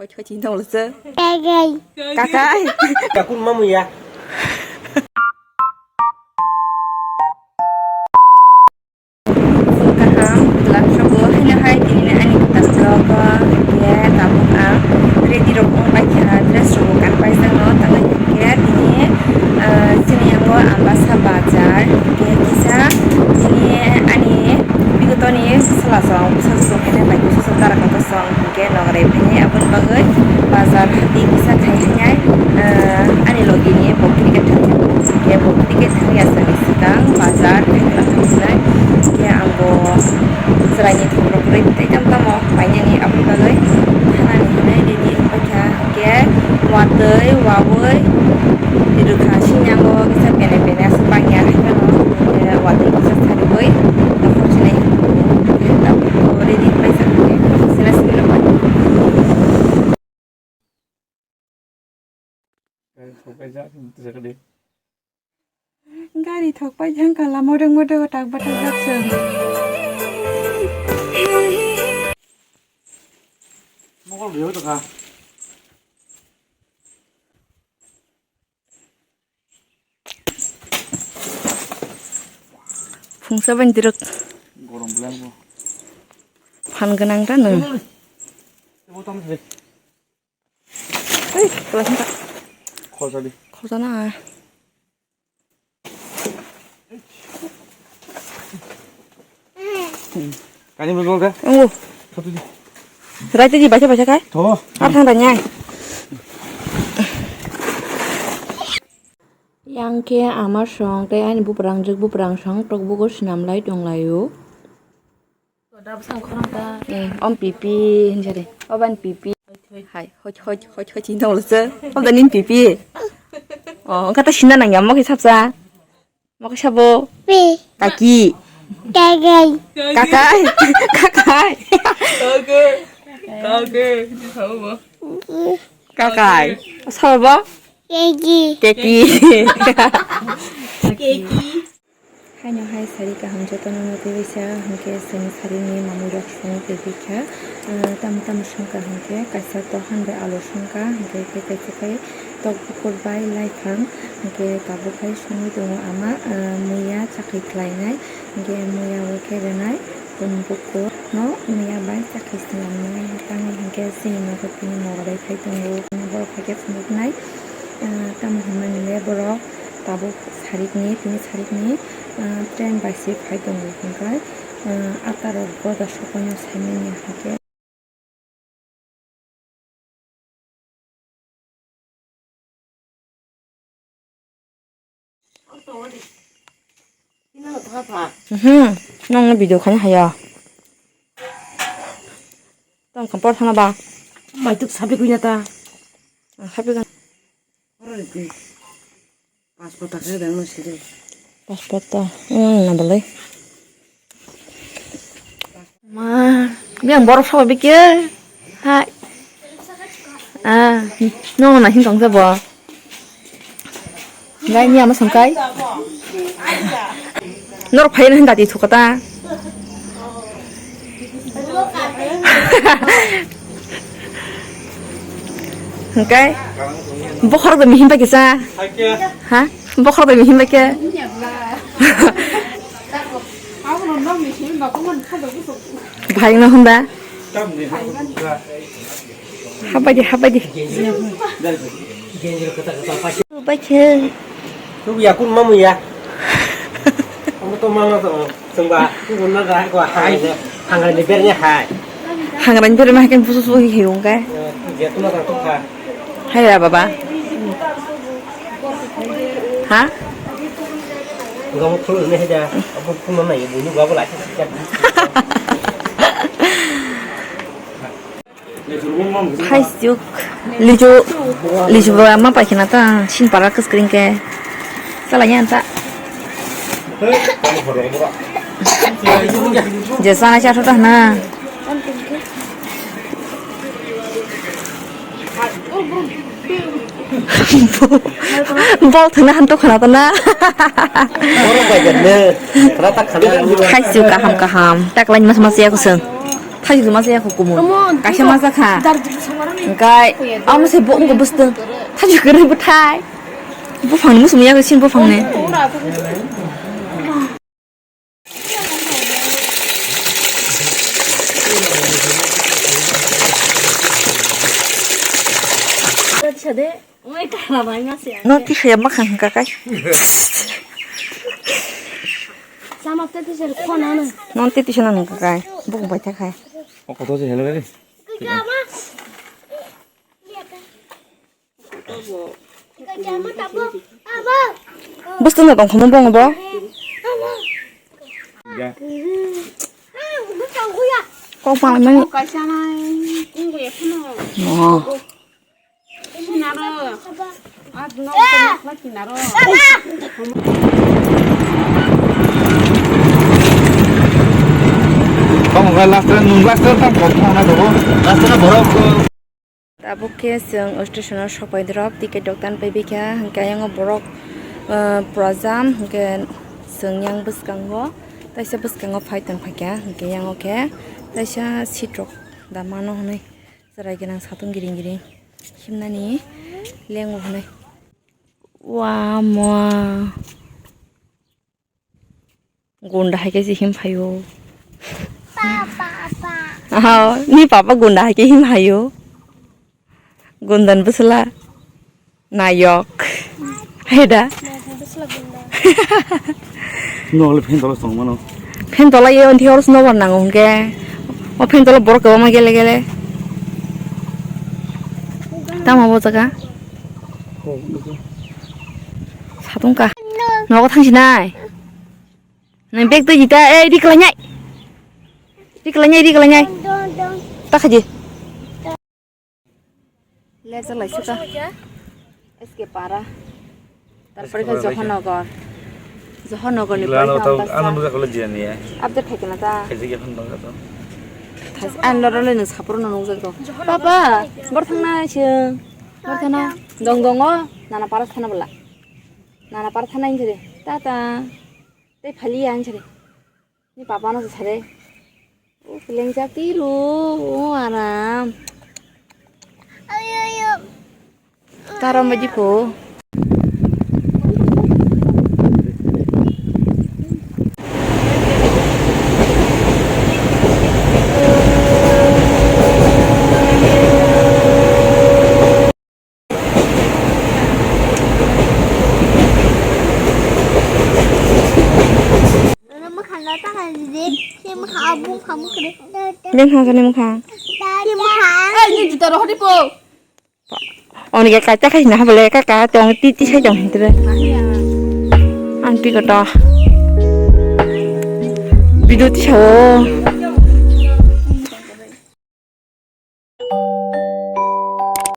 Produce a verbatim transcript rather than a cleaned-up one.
Hoi, hoi, chini tonglo se. Kakai. Kakai. Yakun mamu ya. Full kaham, glak sobo, haino hai tini ani kwtal vlog o, hwnkhe tabuk ang ready rok wng paikha, dress rok bo kan paijak no, tamo hwnkhe tini, ah, chini yango Ambasa bazar, hwnkhe kisa tini ani bigotoni bwsala song, bwsajwk song, haino bai bwsajwk dara kotor song. Hwnkhe nograi phainai aboni bagwi bazar hati kisa khai hinai, ah, ani logi ni bo cricket thangya. Hwnkhe bo cricket thangya sani swkang bazar khai khwlai phainai. Hwnkhe ang bo chwraini thok rok kwrwi tei tamo tamo painani aboni bagwi thanani hinwi ready wngkha. Hwnkhe watwi wawi Twi rwkha sini ang bo kisa pene pene aswk bangya hai phano, eh, watwi kisa sariwi nokhor sinai hinwi tabuk ready khlaijak hinwi sila simi rwbai. Gari thok pai jang kala modok modok tak batak jak chwng. Mokol rwui tongkha. Phungsa bani dirok. Gorom belai bo. Phan gwnang ta nwng. Ebo tamo se. Ei, kelas ta. Khorsa di. Khorsa na. Kani mo jol de? Ongo. Satu di. Raite di baca baca kai? Tho. Ar thang tanya. Yang khe ama song tei ani buprang jwk buprang song tok bugo swnam lai tong lai o. Eh, om pipi hinjare. Oban pipi. Hai, hoj hoj hoj hoj hinjang lo se. Om da nin pipi. Oh, kata sinna nang ya mo khe sapsa. Mo khe sabo. Pi. Kaki. Kakai. Kakai. Kakai. Kakai. Kakai. Sabo. Keki. Keki. Keki. Haino hai sari kaham jotono no twiwi sa, hwnkhe chwng sarini manwirok songwi twiwi kha. Ah, tamo tamo songkha hwnkhe kaisa tohan bai alu songkha, hwnkhe tei kaisa khe tok bukur bai laiphang, hwnkhe tabuk hai songwi tongo ama, ah, muya chakhi khlainai, hwnkhe muya o khe rwnai. Boni bukur no muya bai chakhi swnamnai, tamni hwnkhe chini nogo tini moga bai phai tongo, borok hai khe phunuknai, ah, tamo hinmani le borok tabuk sarikni, tini sarikni, ah, train bai se phai tongo, hwnkhe, ah, ata rok boda sokono saimanya hwnkhe. Mhm, nongno video khaina haya. Tong kampor thana ba. Maituk sapi kuina ta. Sapi kan. Passport ta khe dang no sidi. Passport ta, hmm, na balai. Ma, biang borok sabo bike. Hai. Ah, no na hin tong jabo. Gai ni ama sangkai. Nor phai na hin dati thukata. Hwnkhe bokhorok bai mihim bai kisa. Ha? Bokhorok bai mihim bai khe. Bhai no hwnda. Habai di, habai di. Bai khe. Tuku ya kun mamu ya. Kamu to mama to. Sengba, tuku na ga ko hai. Hangai ni bernya hai. Hangai ni bernya hai kan busu su hi hung kai. Ya tu na tu kha. Hai ra baba. Ha? Gamo khulu ne haja. Abu kun na ya bunu gabo la. Hai suk. Lichu, lichu ba ma paikhe na ta, sin para kwskring khe. Chala ya ta. Je sana cha thota na. Bol thana han to khana ta na. Hai suk kaham kaham. Tak lain mas mas ya kusung. Thajik ma saya ko kumun. Kaisa ma sakha. Dar dar samara ni. Engkai amo se bo ungko bwstwng. Thajik kwrwi bwthai. Buphang ni musu muya sin buphang ni. No tisaya makhang hwnkha kai. Sama te tisaya khona na. Non te tisana hwnkha kai. Buk bai ta khai. O koto je hello re. Bwswk no tongkha mo bongo bo. Ya. Kok pang mani. Kaisa nai. Ungwe phano. No. Sinaro. At no, no, sinaro. Kamu kan last time, nung last time kan kok mana tuh? Last time borok. Tabuk khe chwng o station o sokpai drop, ticket rok tan paibai kha, hwnkhe ayang o borok, ah, pura jam, hwnkhe chwng yang bwskango, taisa bwskango phai tong phaikha, hwnkhe yang o khe taisa seat rok da mano hwnwi chwrai gwnang satung giring giring himnani lengo hwnwi. Wa mwa. Gunda hai khe se him phaio. Pa, pa, pa. Aha, ni papa gunda hai khe him phaio. Gundan bwsla. Nayok. Hai da. Nayok bwsla gunda. No le phen tola song mano. Phen tola ye onthi horos no bar nango hwnkhe. O phen tola borok kwbangma gele gele. Tamo bo jaga. Satungka. Nogo thangsinai. Nang bag twi jita, eh, ri kwlainai. Ri kwlainai, ri kwlainai. Ta khaji. Le jalai suka. S K Para. Tarpore khe Johanagar. Johanagar ni pore khe ano ta. Update khai kana ta. An loro le nung sapro no nung jagto. Papa, bor thangna sing. Bor thana. Dong dong o. Nana Para thana bwla. Nana Para thana injire. Tata. Tei phali ya ang sari. Ni papa no sari. O kelengjak tiru. O aram. Ayo, ayo. Taram baji ko. Beng hangsa ni mukhang. Ani juta rohori po. Oni ke kaita khai na habale ka ka tong ti ti sai tong hintre. Ang pi kota. Bidu ti sao.